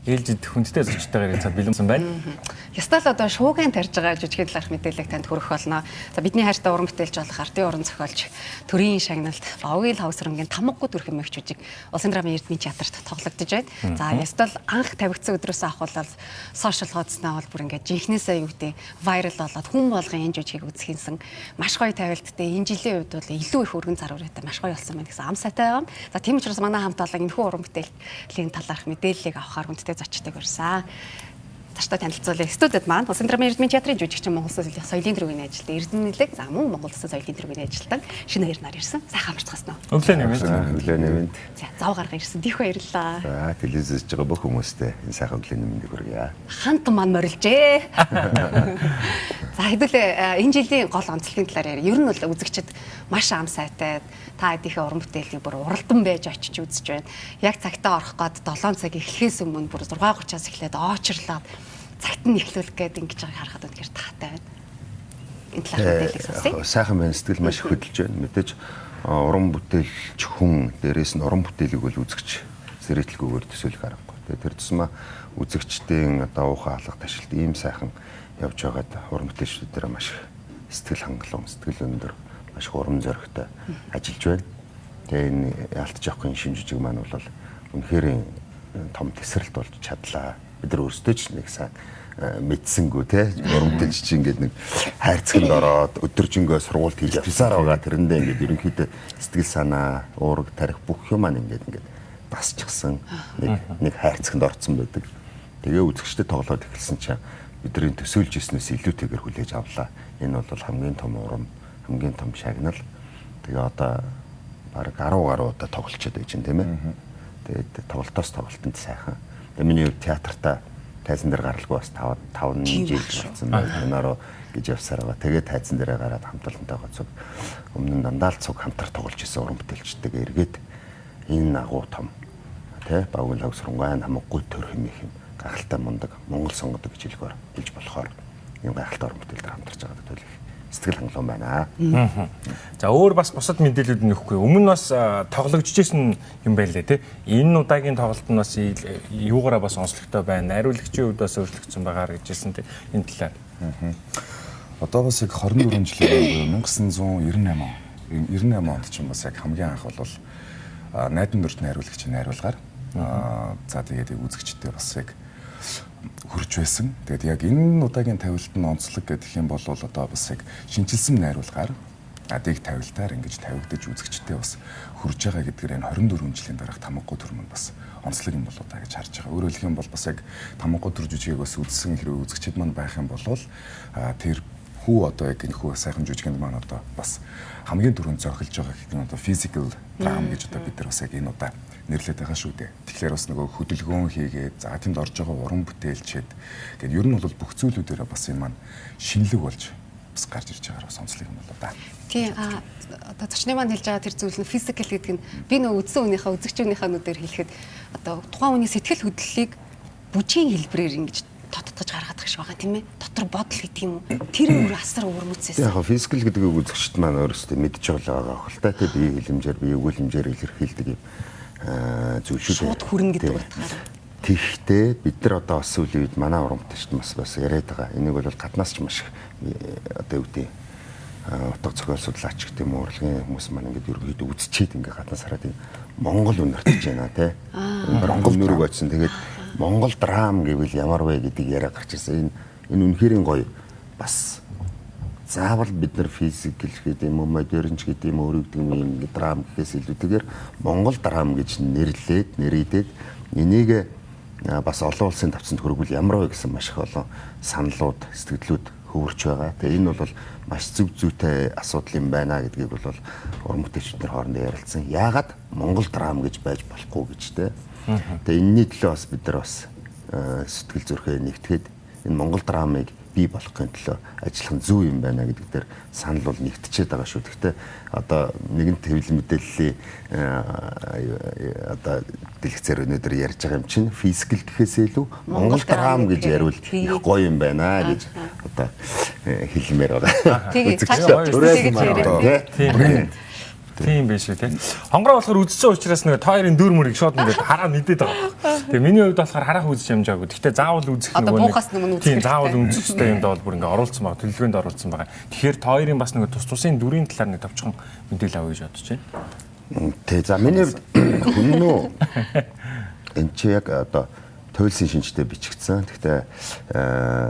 Ээлжид хүндтэй зочдтойгоор ярилцаад бэлэн байна. Ястал одоо шуугийн тарж байгаа жижигэн талаарх мэдээллийг танд хүргэх болно. За, бидний хайртай уран бүтээлч болох ардын уран зохиолч төрийн шагналт Бовгийн хавсрангийн Тамгагүй төр хэмээх жүжиг Улсын драмын Эрдэнэ театрт тоглогдож байна. За, ястал анх тавигдсан өдрөөс ахуулаад сошиал хуудаснаа бол бүр ингээд жинхнээсээ юу гэдэг viral болоод хүн болгон энэ жүжигийг үзэхийнсэн маш гоё тавилттай, энэ жилийн хувьд бол илүү их өргөн зар хүрээтэй маш гоё болсон байна гэсэн ам сайтай байгаа. За, тийм учраас манай хамт олон энэхүү уран бүтээлийн талаарх мэдээллийг авахар хүндтэй зочдыг урьсан. Зочдоо танилцуулъя. Студид маань Улсын драмын Эрдэнэ театрын жүжигчин, Монгол Улсын соёлын төргийн ажилтан Эрдэнэ нэлэг, за мөн Монгол Улсын соёлын төргийн ажилтан шинэ хоёр нар ирсэн. Сайхан амарцгаасан уу? Өглөөний мэнд. Өглөөний мэнд. За, зав гарга ирсэн. Дих баярлалаа. За, телевиз үзэж байгаа бүх хүмүүстээ энэ сайхан өглөөний мэндийг хүргье. Хант маань морилжээ. За, хэдүүлээ энэ жилийн гол онцлогийн талаар яриа. Ер нь бол үзэгчид маш ам сайтай, та хэдийнхээ уран бүтээлийг бүр уралдан байж очиж үзэж байна. Яг цагтаа орох гээд 7 цаг эхлэхээс өмнө бүр 6:30-аас эхлээд оочирлоод цагт нь эхлүүлэх гээд ингэж байгааг харахад үнэхээр таатай байна. Энэ талаар мэдээллийг сонсъё. Сайхан байна. Сэтгэл маш их хөдөлж байна. Мэдээж уран бүтээлч хүн, дээрээс нь уран бүтээлийг бол үзэгч зэрэгэлгүйгээр төсөөлөх аргагүй. Тэгээ тэр тусмаа үзэгчдийн одоо уухай алга ташилт ийм сайхан явж байгаад уран бүтээлчдүүдээр маш их сэтгэл хангалуун, сэтгэл өндөр, маш их урам зоригтой ажиллаж байна. Тэгээ энэ ялтж явахгүй шинэ жижиг маань бол үнэхээр том тесрэлт болж чадлаа. Бид нар өөрсдөө ч нэг сайн мэдсэнгүү те, уран бүтээлч чинь ингээд нэг хайрцагт ороод өдөржингөө сургуульд хийж явсаар байгаа. Тэрэндээ ингээд ерөнхийдөө сэтгэл санаа, уураг тарих бүх юм маань ингээд дасчихсан нэг хайрцагт орцсон байдаг. Тэгээ үзэгчдэд тоглоод эхэлсэн чинь бидний төсөөлж ирснээс илүүтэйгээр хүлээж авлаа. Энэ бол хамгийн том урам, хамгийн том шагнал. Тэгээ одоо бараг 10 гаруй удаа тоглолцоод байж байна, тийм ээ. Тэгээд тоглолтоос тоглолтод сайхан. Тэгээ миний хувьд театртаа тайзан дээр гаралгүй бас 5 жил болсон байна. Кинороо гэж явсаар байгаа. Тэгээд тайзан дээрээ гараад хамт олонтойгоо цуг өмнө нь дандаа л цуг хамтар тоглож исэн уран бүтээлчтэйгээ эргээд энэ агуу том тэ Бавгийн лав сурангай намгагүй төр хэмээх юм гайхалтай мундаг Монгол сонгодог гэж хэлэхээр хэлж болохоор юм гайхалтай уран бүтээл дээр хамтарч байгаа гэдэг их сэтгэл хангалуун байна. За, өөр бас бусад мэдээлүүд нөхгүй. Өмнө нь бас тоглогдчихсэн юм байна лээ те. Энэ удаагийн тоглолт нь бас юугаараа бас онцлогтой байна. Найруулагчийн хувьд бас өөрчлөгдсөн байгаа гэж хэлсэн те. Энэ талаар. Одоо бас яг 24 жилийн өмнө 1998 он 98 онд ч юм бас яг хамгийн анх бол найдан дүрт найруулагчийн найруулгаар за тэгээд үзэгчдээ бас яг хөрж байсан. Тэгээд яг энэ удаагийн тавилт нь онцлог гэдэг юм бол одоо бас яг шинжилсэн найруулгаар адыг тавилтаар ингэж тавигдаж үзэгчдээ бас хөрж байгаа гэдгээр энэ 24 жилийн дараах Тамгагүй төр мөн бас онцлог юм болоо та гэж харж байгаа. Өөрөөр хэлэх юм бол бас яг Тамгагүй төр жүжигийг бас үзсэн хэрвээ үзэгчид маань байх юм бол тэр хүү одоо яг энэ хүү сайхан жүжигэнд маань одоо бас хамгийн түрүүнд зохилж байгаа гэх нь одоо physical drama гэж одоо бид нар бас яг энэ удаа нэрлэдэг байгаа шүү дээ. Тэгэхээр бас нөгөө хөдөлгөөн хийгээд, за тэнд орж байгаа уран бүтээлчэд гээд ер нь бол бүх зүйлүүдээрээ бас энэ маань шинэлэг болж бас гарч ирж байгаагаар бас онцлог юм болоо да. Тийм, одоо зочны маань хэлж байгаа тэр зүйл нь physical гэдэг нь би нөгөө үзсэн хүнийхээ, үзэгч хүнийхээ нүдээр хэлэхэд одоо тухайн хүний сэтгэл хөдлөлийг бүжгийн хэлбэрээр ингэж тодтогч гаргадаг шиг байгаа, тийм ээ. Дотор бодол гэдэг юм уу? Тэр өөр асар өвөрмөцөөс. Яг physical гэдгийг үзэгчд маань өөрөөсөө мэдж байгаа хэл та, тий, бие хилэмжээр, бие өгүүлэмжээр илэрхийлдэг юм зүйл шүү дээ. Шууд хүрнэ гэдэг утгаараа. Тэгэхдээ бид нар одоо бас сүүлийн үед манай уран бүтээлчд бас яриад байгаа. Энийг бол гаднаас ч маш их одоо юу гэдэг утга зохиол судлаач гэдэг юм уу, урлагийн хүмүүс маань ингээд ерөнхийдөө үзчихэд ингээд гаднаас хараад энэ Монгол үнэртэж байна те. Монгол нүрэг очсон. Тэгээд Монгол драм гэвэл ямар вэ гэдэг яриа гарч ирсэн. Энэ үнэхээр гоё бас заавал бид нар физикэл гэдэг юм уу, модерн ч гэдэг юм, өөр гэдэг юм драм гэхээс илүүтэйгээр Монгол драм гэж нэрлээд нэрийдээд энийг бас олон улсын тавцанд хөргөл ямар вэ гэсэн маш их олон саналууд, сэтгэлдлүүд хөвөрч байгаа. Тэгээ энэ бол маш зөв зүйтэй асуудал юм байна гэдгийг бол уран бүтээлчдийн хоорондоо ярилцсан. Яагаад Монгол драм гэж байж болохгүй гэж те. Тэгээ энэний төлөө бас бид нар бас сэтгэл зүрхээ нэгтгэхэд энэ Монгол драмыг бий болгохын төлөө ажиллах нь зөв юм байна гэдэг дээр санал бол нэгтчихэд байгаа шүү. Гэхдээ одоо нэгэн хэвлэл мэдээллийн одоо дэлгэцээр өнөөдөр ярьж байгаа юм чинь физикал гэхээс илүү Монгол драм гэж яриул их гоё юм байна гэж одоо хэлмээр байгаа. Тэгээ цаашаа брэнд. Тийм биш үү те. Хонгороо болохоор үзсэн учраас нэг та хоёрын дүр мөрийг шууд ингээд хараа мэдээд байгаа. Тэгээ миний хувьд болохоор харах үзэж амжаагүй. Гэхдээ заавал үзэх нөгөө нэг тийм заавал үзэх хэрэгтэй юмд бол бүр ингээд оруулсан байгаа. Төлөвлөгөөнд оруулсан байгаа. Тэгэхээр та хоёрын бас нэг тус тусын дүрийн талаар нэг товчхон мэдээлэл авъя гэж бодож байна. Тэ за миний хувьд хүннүү энэ чи яг одоо туйлсын шинжтэй бичигдсэн. Гэхдээ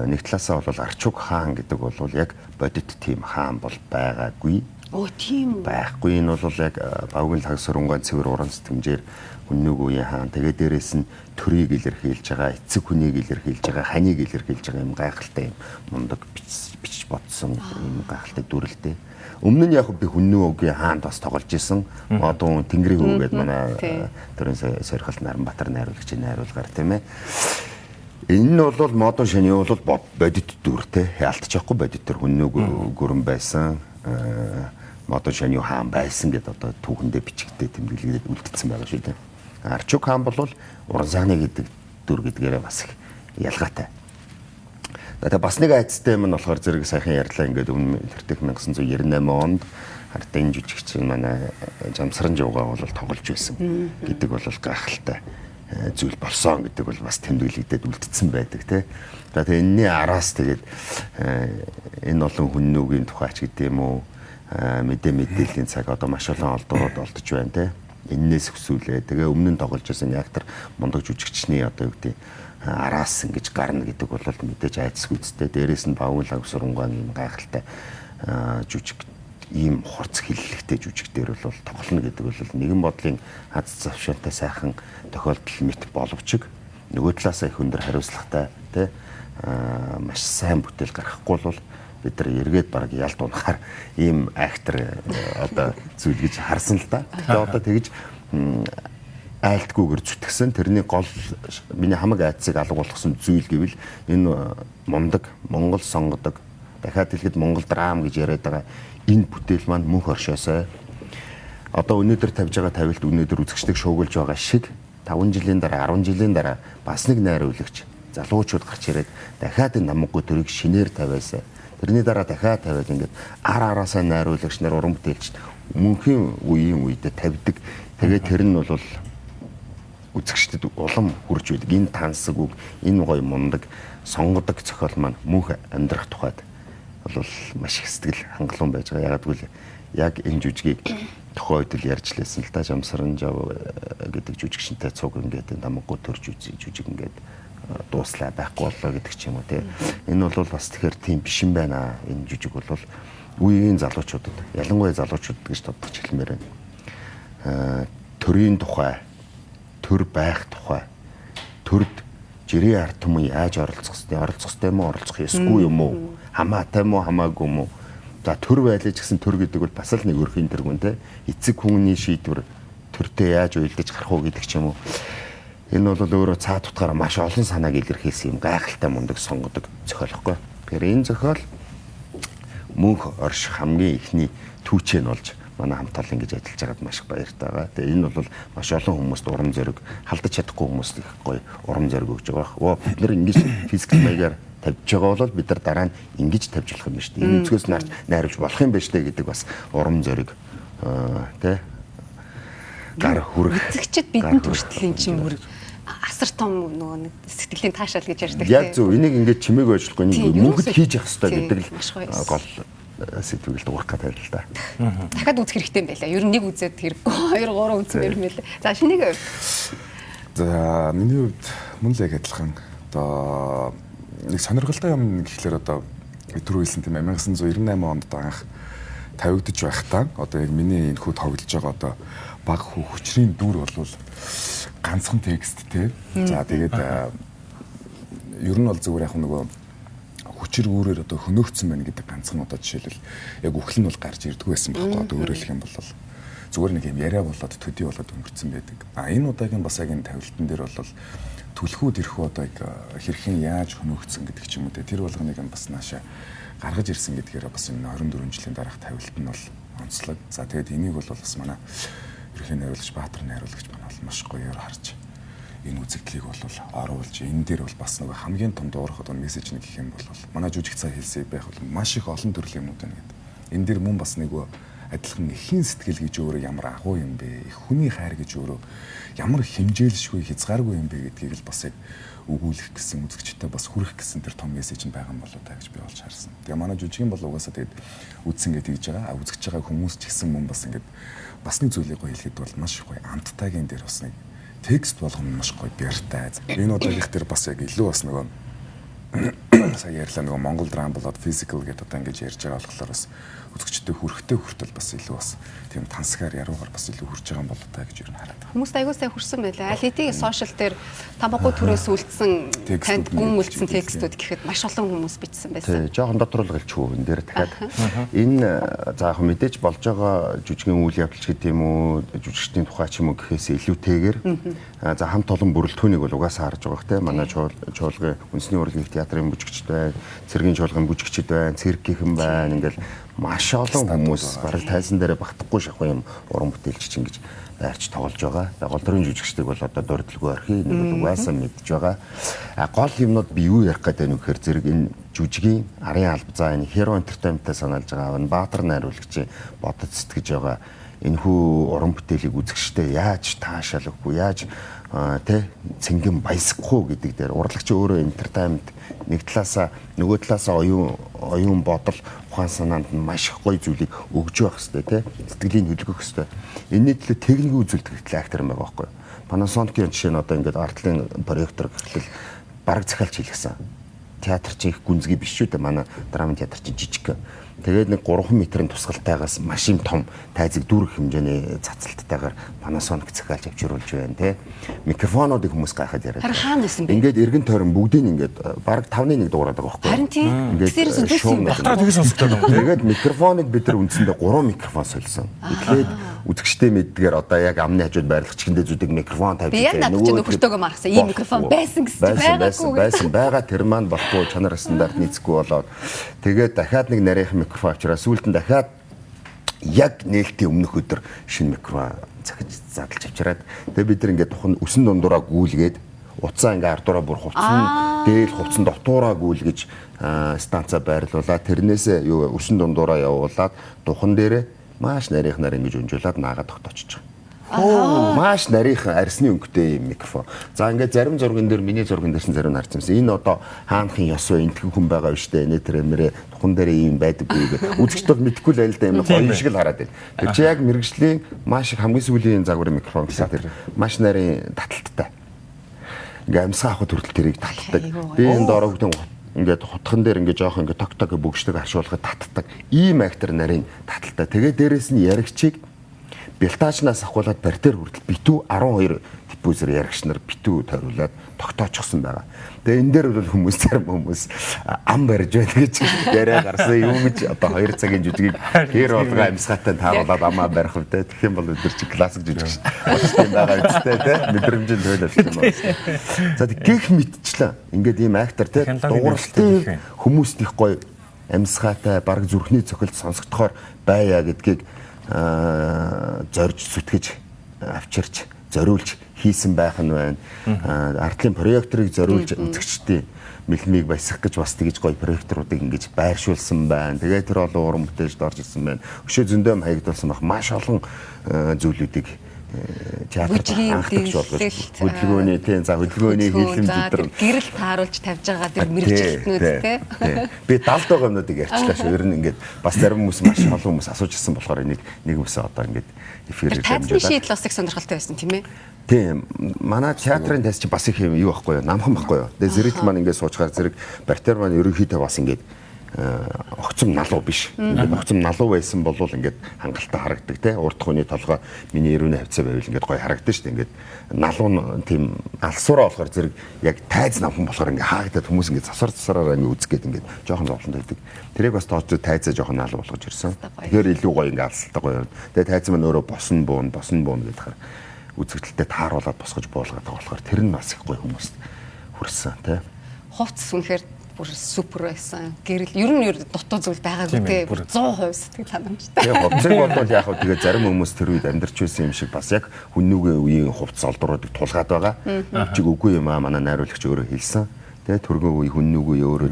нэг талаасаа бол Арчуг хаан гэдэг бол яг бодит тийм хаан бол байгаагүй. Өө тийм үү? Байхгүй. Энэ бол яг Бавгийн лагс сурангаан цэвэр уран сэтгэмжээр хүннүг үеийн хаан. Тэгээ дээрэс нь төрийг илэрхийлж байгаа, эцэг хүнийг илэрхийлж байгаа, ханыг илэрхийлж байгаа юм гайхалтай юм мундаг бичиж бодсон юм гайхалтай дүрэлтэй. Өмнө нь яг би хүннүгийн хаанд бас тоглож исэн. Модун Тэнгэрийн хүү гэдэг манай төрийн сорихолт Наранбаатар найруулагчийн найруулгаар тийм ээ. Энэ нь бол модун шаны бол бодит дүр те. Ялтчихгүй бодит төр хүннүг гүрэн байсан. Модун шаны хаан байсан гэдээ одоо түүхэндээ бичигдээ тэмдэглэгдээд үлдсэн байгаа шүү дээ. Арчуг хаан бол Уран сааны гэдэг дүр гэдгээрээ бас их ялгаатай. Тэгээ бас нэг айцтай юм нь болохоор зэрэг сайхан ярьлаа ингээд өмнө тэртех 1998 онд хардын жүжигчин манай Жамсран жуугаа бол тоглож байсан гэдэг бол гайхалтай зүйл болсон гэдэг бол бас тэмдэглэгдээд үлдсэн байдаг тий. За тэгээ энэний араас тэгээд энэ олон хүннүүгийн тухайч гэдэг юм уу мэдээ мэдээллийн цаг одоо маш олон олдоороод олдож байна тий. Эннээс өсвөлээ. Тэгээ өмнө нь тоглож байсан яг тэр мундаг жүжигчний одоо юу гэдэг араас ингэж гарна гэдэг бол мэдээж айцсгүйцтэй. Дээрээс нь Бавгын лагсурангаан юм гайхалтай жүжиг ийм хурц хиллэгтэй жүжиг дээр бол тоглоно гэдэг бол нэгэн бодлын аз завшаантай сайхан тохиолдол мэт боловч нөгөө талаасаа их өндөр хариуцлагатай тий маш сайн бүтээл гаргахгүй бол бид нар эргээд баг ялд унахаар ийм актер одоо зүйл гэж харсан л да. Тэгээ одоо тэгж айлтгүйгээр зүтгэсэн. Тэрний гол миний хамаг айдсыг алга болгосон зүйл гэвэл энэ мундаг Монгол сонгодог дахиад хэлэхэд Монгол драм гэж яриад байгаа энэ бүтээл маань мөнх оршоосой. Одоо өнөөдөр тавьж байгаа тавилт өнөөдөр үзэгчдийг шуугилж байгаа шиг 5 жилийн дараа 10 жилийн дараа бас нэг найруулагч залуучууд гарч ирээд дахиад энэ намггүй төрийг шинээр тавиасаа. Тэрний дараа дахиад тавиад ингээд ар араасаа найруулагч нар уран бүтээлчд мөнхийн үеийн үедээ тавьдаг. Тэгээд тэр нь бол үзэгчдэд улам хүрч байдаг. Энэ тансаг үг, энэ гоё мундаг сонгодог зохиол маань мөнх амьдрах тухайд бол маш их сэтгэл хангалуун байж байгаа. Ягаад гэвэл яг энэ жүжигийг тухайн үед л ярьж лээсэн л да. Жамсран жав гэдэг жүжигчнтэй цуг ингээд энэ намггүй төр жүжиг ингээд дууслаа байхгүй боллоо гэдэг ч юм уу тий. Энэ бол бас тэгэхээр тийм биш юм байна. Энэ жүжиг бол үеийн залуучуудад, ялангуяа залуучуудад гэж тодтогч хэлмээр байна. Төрийн тухай, төр байх тухай, төрд жирийн ард түмэн яаж оролцох ёстой, оролцох ёстой юм уу, оролцох ёсгүй юм уу, хамаатай юм уу, хамаагүй юм уу. За төр байлаа ч гэсэн төр гэдэг бол бас л нэг өрхийн тэргүүн те. Эцэг хүмүүний шийдвэр төртөө яаж уялдаж гарах уу гэдэг ч юм уу. Энэ бол өөрөө цаад утгаараа маш олон санааг илэрхийлсэн юм гайхалтай мундаг сонгодог зохиолхгүй. Тэгэхээр энэ зохиол мөнх орших хамгийн ихний түүчээ нь болж манай хамт олон ингэж ажиллаж байгаад маш их баяртай байгаа. Тэгээ энэ бол маш олон хүмүүст урам зориг халдаж чадахгүй хүмүүст их гоё урам зориг өгч байгаа. Оо бид нар ингэж физикал маягаар тавьж байгаа бол бид нар дараа нь ингэж тавьж болох юм байна шүү дээ. Энэ өнцгөөс найруулж болох юм байна шүү дээ гэдэг бас урам зориг тэ гар хүрэх. Үзэгчд бидэнд хүртэл эн чинь бүр асар том нөгөө нэг сэтгэлийн таашаал гэж ярьдаг. Яг зөв. Энийг ингэж чимээг ажиллахгүй энийг мөнхөд хийж явах хэрэгтэй гэдэг л гол сэдвийг л дуурах гэдэг л да. Дахиад үзэх хэрэгтэй юм байлаа. Ер нь нэг үзээд хэрэггүй. 2 3 үзмээр юм байлаа. За шинийг хувьд. За миний хувьд мөн л яг адилхан одоо нэг сонирхолтой юм гэхлээр одоо түрүү хэлсэн тийм 1998 онд анх тавигдаж байхдаа одоо яг миний энэ хүү тоглож байгаа одоо баг хүү хүчрийн дүр бол ганцхан текст те. За тэгээд ер нь бол зүгээр яг нөгөө хүчээр үүрээр одоо хөнөөгдсөн байна гэдэг ганцхан одоо жишээлбэл яг үхэл нь бол гарч ирдгүү байсан байхгүй одоо өөрөөр хэлэх юм бол зүгээр нэг юм яриа болоод төдий болоод өнгөрцөн байдаг. А энэ удаагийн бас яг энэ тавилтан дээр бол түлхүү тэрхүү одоо яг хэрхэн яаж хөнөөгдсөн гэдэг ч юм уу те тэр болгоныг нь бас нааша гаргаж ирсэн гэдгээр бас энэ 24 жилийн дараах тавилт нь бол онцлог. За тэгээд энийг бол бас манай ерөнхий найруулагч Баатар найруулагч манай бол маш гоёор харж энэ үзэгдлийг бол оруулж энэ дээр бол бас нөгөө хамгийн том дуурах одоо мессеж нэг гэх юм бол манай жүжиг цаа хэлсэн байх бол маш их олон төрлийн юмнууд байна гэдэг. Энэ дээр мөн бас нөгөө адилхан эхийн сэтгэл гэж өөрөө ямар агуу юм бэ? Их хүний хайр гэж өөрөө ямар хэмжээлшгүй хязгааргүй юм бэ гэдгийг л бас яг өгүүлэх гэсэн, үзэгчтэй бас хүрэх гэсэн тэр том мессеж нь байгаа юм болоо та гэж би олж харсан. Тэгээ манай жүжигэн бол угаасаа тэгээд үдсэн гэж тэгж байгаа. А үзэж байгаа хүмүүс ч гэсэн мөн бас ингээд бас нэг зүйлийг гоё хэлэхэд бол маш их гоё амттайгийн дээр бас нэг текст болгоно маш гоё бяртай. Энэ удаагийнх дээр бас яг илүү бас нөгөө сая ярьлаа нөгөө Монгол драм болоод физикал гэдэг одоо ингэж ярьж байгаа болохоор бас үзэгчтэй хүрэхтэй хүртэл бас илүү бас тийм тансгаар яруугаар бас илүү хүрж байгаа юм болоо та гэж юу хараад байгаа. Хүмүүст аягүй сайн хүрсэн байлаа. Аль хэдийн сошиал дээр тамгагүй төрөөс үлдсэн танд гүн үлдсэн текстүүд гэхэд маш олон хүмүүс бичсэн байсан. Тий, жоохон дотруулга хэлчихв энэ дээр дахиад. Энэ за яг мэдээж болж байгаа жүжигийн үйл явдал ч гэдэг юм уу, жүжигчдийн тухай ч юм уу гэхээс илүүтэйгээр за хамт олон бүрэлдэхүүнийг бол угаасаа харж байгаа хэ. Манай чуулгын үндэсний урлагийн театрын бүжигчд байна, цэргийн чуулган бүжигчд байна, циркийнхэн байна. Ингээл маш олон хүмүүс бараг тайзан дээрээ багтахгүй шахуу юм уран бүтээлч чинь гэж байрч тоглож байгаа. Гол төрийн жүжигчдийг бол одоо дурдлгүй орхи нэг бол угаасаа мэдж байгаа. А гол юмнууд би юу ярих гэдэг нь вэхээр зэрэг энэ жүжигийн арын алба за энэ Hero Entertainment-тай санаалж байгаа энэ Баатар найруулагчийн бодож сэтгэж байгаа энэхүү уран бүтээлийг үзэгчтэй яаж таашаалахгүй, яаж тэ цэнгэн баясгахгүй гэдэг дээр урлагч өөрөө entertainment нэг талаасаа нөгөө талаасаа оюун бодол ухаан санаанд нь маш их гоё зүйлийг өгж явах хэрэгтэй тэ сэтгэлийн хөдөлгөх хэрэгтэй. Энэний төлөө техникийн үзүүлэлт хэрэгтэй актер юм байгаа байхгүй юу? Panasonic-ийн жишээ нь одоо ингээд артлын проектор гэхэл бараг захиалж хийлгэсэн. Театр чинь их гүнзгий биш шүү дээ. Манай драмын театр чинь жижиг. Тэгээд нэг 3 метрийн тусгалтайгаас маш юм том тайзыг дүүрэх хэмжээний цацалтайгаар Panasonic захиалж авчруулж байна те. Микрофонуудыг хүмүүс гайхаад яриад. Харин хаана байсан бэ? Ингээд эргэн тойрон бүгдийг ингээд бараг 5-ны 1 дуурайд байгаа байхгүй юу? Харин тийм. Тэгсэрээс үзсэн юм байна. Дотор тэгээс сонсогдоод байна. Тэгээд микрофоныг бид нар үндсэндээ 3 микрофон сольсон. Тэгэхээр үзэгчтэй мэддгээр одоо яг амны хажууд байрлах чихэндээ зүдэг микрофон тавьж Би яг надад чинь нөхөртөөгөө маргасан. Ийм микрофон байсан гэсэн чинь байгаагүй. Байсан байгаа тэр маань болохгүй чанар стандарт нийцэхгүй болоод тэгээд дахиад нэг нарийнхан микрофон авчираа сүүлд нь дахиад яг нээлтийн өмнөх өдөр шинэ микрофон захиж задлж авчираад тэгээд бид нар ингээд тухан өсөн дундураа гүйлгээд утсаа ингээ ардуураа бүр хувцсан дээл хувцсан дотуураа гүйлгэж станцаа байрлуулаад тэрнээсээ юу өсөн дундураа явуулаад духан дээрээ маш нарийнхнаар ингэж өнжүүлээд наагаад тогтоочж байгаа. Маш нарийнхан арсны өнгөтэй юм микрофон. За ингээд зарим зурган дээр миний зурган дээрсэн зарим нь харсан юмсан. Энэ одоо хаанхын ёс вэ? Энтгэн хүн байгаа биш үү? Нэ тэр мэрэ тухан дээр ийм байдаггүй гэх. Үзэгчд бол мэдэхгүй л байл да юм гоё шиг л хараад байна. Тэр чи яг мэрэгжлийн маш их хамгийн сүүлийн загварын микрофон гэсэн тэр маш нарийн таталттай. Ингээ амьсгаа авахд хүртэл тэрийг татдаг. Би энэ дороо бүгдэн ингээд хутхан дээр ингээд жоох ингээд ток ток бөгшдөг аршуулгад татдаг. Ийм актер нарын таталтай. Тэгээ дээрэс нь яригчийг бэлтаачнаас ахуулаад бартер хүртэл битүү 12 диффузер яригч нар битүү тойруулаад тогтоочихсон байгаа. Тэгээ энэ дээр бол хүмүүс зарим хүмүүс ам барьж байна гэж яриа гарсан. Юу гэж одоо 2 цагийн жүжигийг хэр болгоо амьсгаатай тааруулаад амаа барих вэ? Тэгэх юм бол өдөр чи классик жүжигч болчих юм байгаа үстэй те мэдрэмжийн тойл болчих юм байна. За гих мэтчлээ. Ингээд ийм актер те дууралтын хүмүүст их гоё амьсгаатай бараг зүрхний цохилт сонсогдохоор байя гэдгийг зорж зүтгэж авчирч зориулж хийсэн байх нь байна. Артлын проекторыг зориулж үзэгчдийн мэлмийг баясгах гэж бас тэгж гоё проекторуудыг ингэж байршуулсан байна. Тэгээ тэр олон уран бүтээлчд орж ирсэн байна. Өшөө зөндөө хаягдуулсан байх. Маш олон зүйлүүдийг театрт анхдагч болгож хөдөлгөөний тийм за хөдөлгөөний хийлэмж өдр гэрэл тааруулж тавьж байгаа тэр мэрэгчлэтнүүд тий. Би далд байгаа юмнуудыг ярьчлаа шүү. Ер нь ингээд бас зарим хүмүүс маш олон хүмүүс асууж ирсэн болохоор энийг нэг үсээ одоо ингээд эфирээр дамжуулаад. Тайзны шийдэл бас их сонирхолтой байсан тийм ээ. Тийм. Манай театрын тайз чи бас их юм юу байхгүй юу? Намхан байхгүй юу? Тэгээ зэрэгт маань ингээд суучгаар зэрэг бартер маань ерөнхийдөө бас ингээд огцом налуу биш. Ингээд огцом налуу байсан бол ингээд хангалттай харагдаг те. Урд хүний толгой миний эрүүний хавцаа байвал ингээд гоё харагдана шүү дээ. Ингээд налуу нь тийм алсуураа болохоор зэрэг яг тайз намхан болохоор ингээд хаагдаад хүмүүс ингээд засвар засвараараа ингээд үзэх гээд ингээд жоохон зовлон тавьдаг. Тэрийг бас тооцоо тайзаа жоохон налуу болгож ирсэн. Тэгэхээр илүү гоё ингээд алсалтай гоё. Тэгээ тайз маань өөрөө босон буун, босон буун гэдэг хаар үзэгдэлтэд тааруулаад босгож буулгаад байгаа болохоор тэр нь бас их гоё хүмүүст хүрсэн те. Хувцс үнэхээр бүр супер байсан. Гэрэл ер нь дутуу зүйл байгаагүй те. 100% сэтгэл ханамжтай. Тэгээ хувцсыг бодвол яг хөө тэгээ зарим хүмүүс тэр үед амьдарч байсан юм шиг бас яг хүннүгийн үеийн хувцс олдруудыг тулгаад байгаа. Чиг үгүй юм аа манай найруулагч өөрөө хэлсэн. Тэгээ түргэн үе хүннүгийн үе өөрөө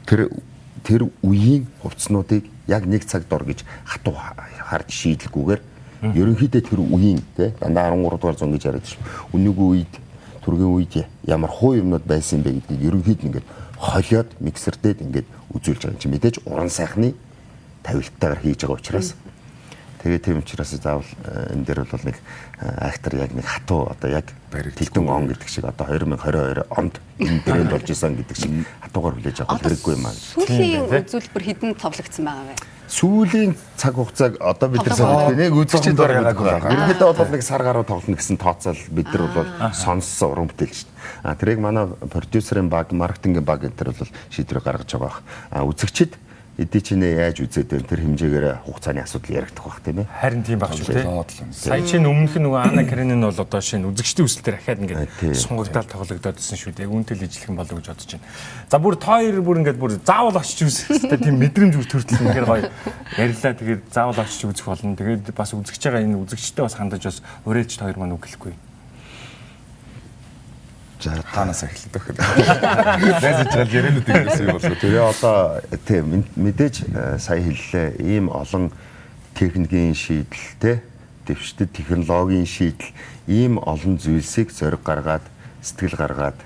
тэр Тэр үеийн хувцснуудыг яг нэг цаг дор гэж хатуу харж шийдэлгүйгээр ерөнхийдөө тэр үеийн тий дандаа 13 дугаар зуун гэж яриад шүү. Үнэгүй үед түргийн үед ямар хуу юмнууд байсан бэ гэдгийг ерөнхийд нь ингээд холиод миксердээд ингээд үзүүлж байгаа юм чи мэдээж уран сайхны тавилттайгаар хийж байгаа учраас тэгээ тийм учраас заавал энэ дээр бол нэг актер яг нэг хатуу одоо яг тэдэн он гэдэг шиг одоо 2022 онд энэ тренд болж исэн гэдэг шиг хатуугаар хүлээж авах хэрэггүй юм аа. Сүүлийн үзүүлбэр хэдэн товлогдсон байгаа вэ? Сүүлийн цаг хугацааг одоо бид нар сайн нэг үзэгчид бараг байгаа. Ерөнхийдөө бол нэг сар гаруй тоглоно гэсэн тооцоол бид нар бол сонссон уран бүтээлч. А тэрийг манай продюсерын баг, маркетингийн баг энэ төр бол шийдвэр гаргаж байгаа бах. А үзэгчид эдий чинээ яаж үзээд байна тэр хэмжээгээр хугацааны асуудал яригдах бах тийм ээ. Харин тийм байх шүү тийм. Сая чинь өмнөх нь нөгөө Ана Каренин бол одоо шинэ үзэгчдийн хүсэлтээр ахаад ингээд сунгагдаал тоглогдоод исэн шүү дээ. Яг үүнтэй л ижилхэн болов гэж бодож байна. За бүр та хоёр бүр ингээд бүр заавал очиж үзэх хэрэгтэй тийм мэдрэмж үр төртөл үнэхээр гоё ярьлаа. Тэгээд заавал очиж үзэх болно. Тэгээд бас үзэгч байгаа энэ үзэгчтэй бас хандаж бас уриалж та хоёр маань үг хэлэхгүй. За Хаанаас эхэлдэг вэ? Найз жаал ярианууд ингэсэн юм болов. Тэгээ одоо тийм мэдээж сая хэллээ. Ийм олон техникийн шийдэл те дэвшдэг технологийн шийдэл ийм олон зүйлсийг зориг гаргаад сэтгэл гаргаад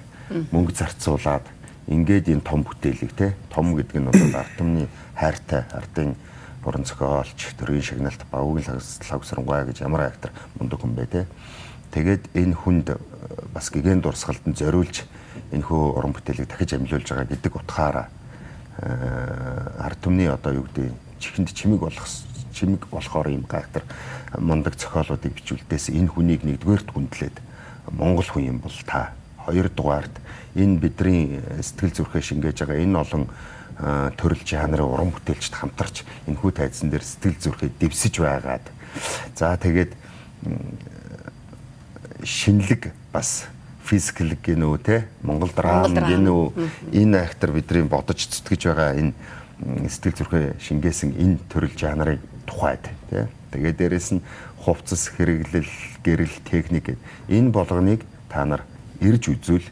мөнгө зарцуулаад ингээд энэ том бүтээлийг те том гэдэг нь бол ард түмний хайртай ардын уран зохиолч төрийн шагналт Бавгийн лагсрангуй гэж ямар актер мундаг хүн бэ те. Тэгээд энэ хүнд бас гигэн дурсгалд нь зориулж энэхүү уран бүтээлийг дахиж амилуулж байгаа гэдэг утгаараа ард түмний одоо юу гэдэг чихэнд чимэг болох чимэг болохоор ийм гайхтар мундаг зохиолуудыг бичүүлдээс энэ хүнийг нэгдүгээрт хүндлээд Монгол хүн юм бол та хоёрдугаарт энэ бидний сэтгэл зүрхээ шингээж байгаа энэ олон төрөл жанрын уран бүтээлчд хамтарч энэхүү тайзан дээр сэтгэл зүрхээ дэвсэж байгаад за тэгээд шинэлэг бас физикал гэнүү те Монгол драм гэнүү энэ актер бидний бодож зүтгэж байгаа энэ сэтгэл зүрхээ шингээсэн энэ төрөл жанрын тухайд те тэгээ дээрэс нь хувцас хэрэглэл гэрэл техник энэ болгоныг та нар ирж үзвэл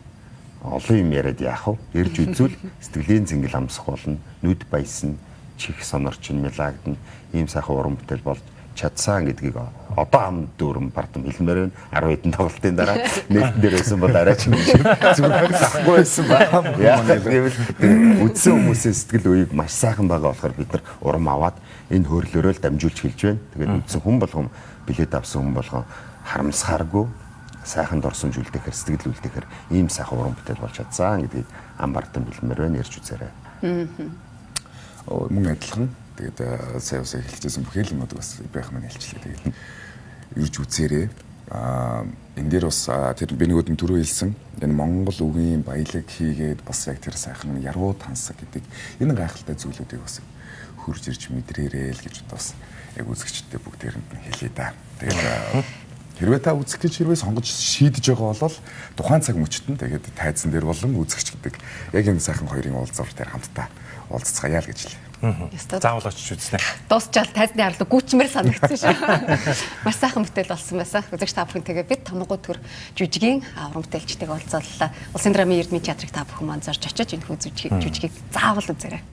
олон юм яриад яах вэ? Ирж үзвэл сэтгэлийн зингэл амсах болно, нүд баясна, чих сонорч нь мелагдана, ийм сайхан уран бүтээл болж чадсан гэдгийг одоо ам дүүрэн бардам хэлмээр байна. 10 хэдэн тоглолтын дараа нээлтэн дээр байсан бол арай ч юм шиг зүгээр авахгүй байсан ба. Яагаад гэвэл үдсэн хүмүүсийн сэтгэл үеийг маш сайхан байгаа болохоор бид нар урам аваад энэ хөрлөөрөө л дамжуулж хэлж байна. Тэгээд үдсэн хүн болгон билет авсан хүн болгон харамсахааргүй сайхан дурсамж үлдээхээр сэтгэл үлдээхээр ийм сайхан уран бүтээл болж чадсан гэдгийг ам бардам хэлмээр байна. Ярьж үзээрэй. Мөн адилхан тэгээд сая бас хэлчихсэн бүхэл юмуд бас байх маань хэлчлээ. Тэгээд ирж үзээрэй. Энэ дээр бас тэр би нөгөөд нь түрүү хэлсэн энэ Монгол үгийн баялаг хийгээд бас яг тэр сайхан яруу тансаг гэдэг энэ гайхалтай зүйлүүдийг бас хурж ирж мэдрээрэй л гэж бас яг үзэгчдэд бүгдээрэнд нь хэлье да. Тэгээд хэрвээ та үзэх гэж хэрвээ сонгож шийдэж байгаа бол тухайн цаг мөчт нь тэгээд тайзан дээр болон үзэгч гэдэг яг энэ сайхан хоёрын уулзвар дээр хамтдаа уулзцгаая л гэж хэлье. Заавал очиж үзнэ. Дуусчаал тайзны арлуу гүчмэр санагдсан шүү. Маш сайхан бүтээл болсон байсан. Үзэгч та бүхэн тэгээ бид Тамгуу төр жүжигийн уран бүтээлчтэйг уулзлаа. Улсын драмын Эрдмийн театрыг та бүхэн маань зорж очиж энэхүү жүжигийг заавал үзээрэй.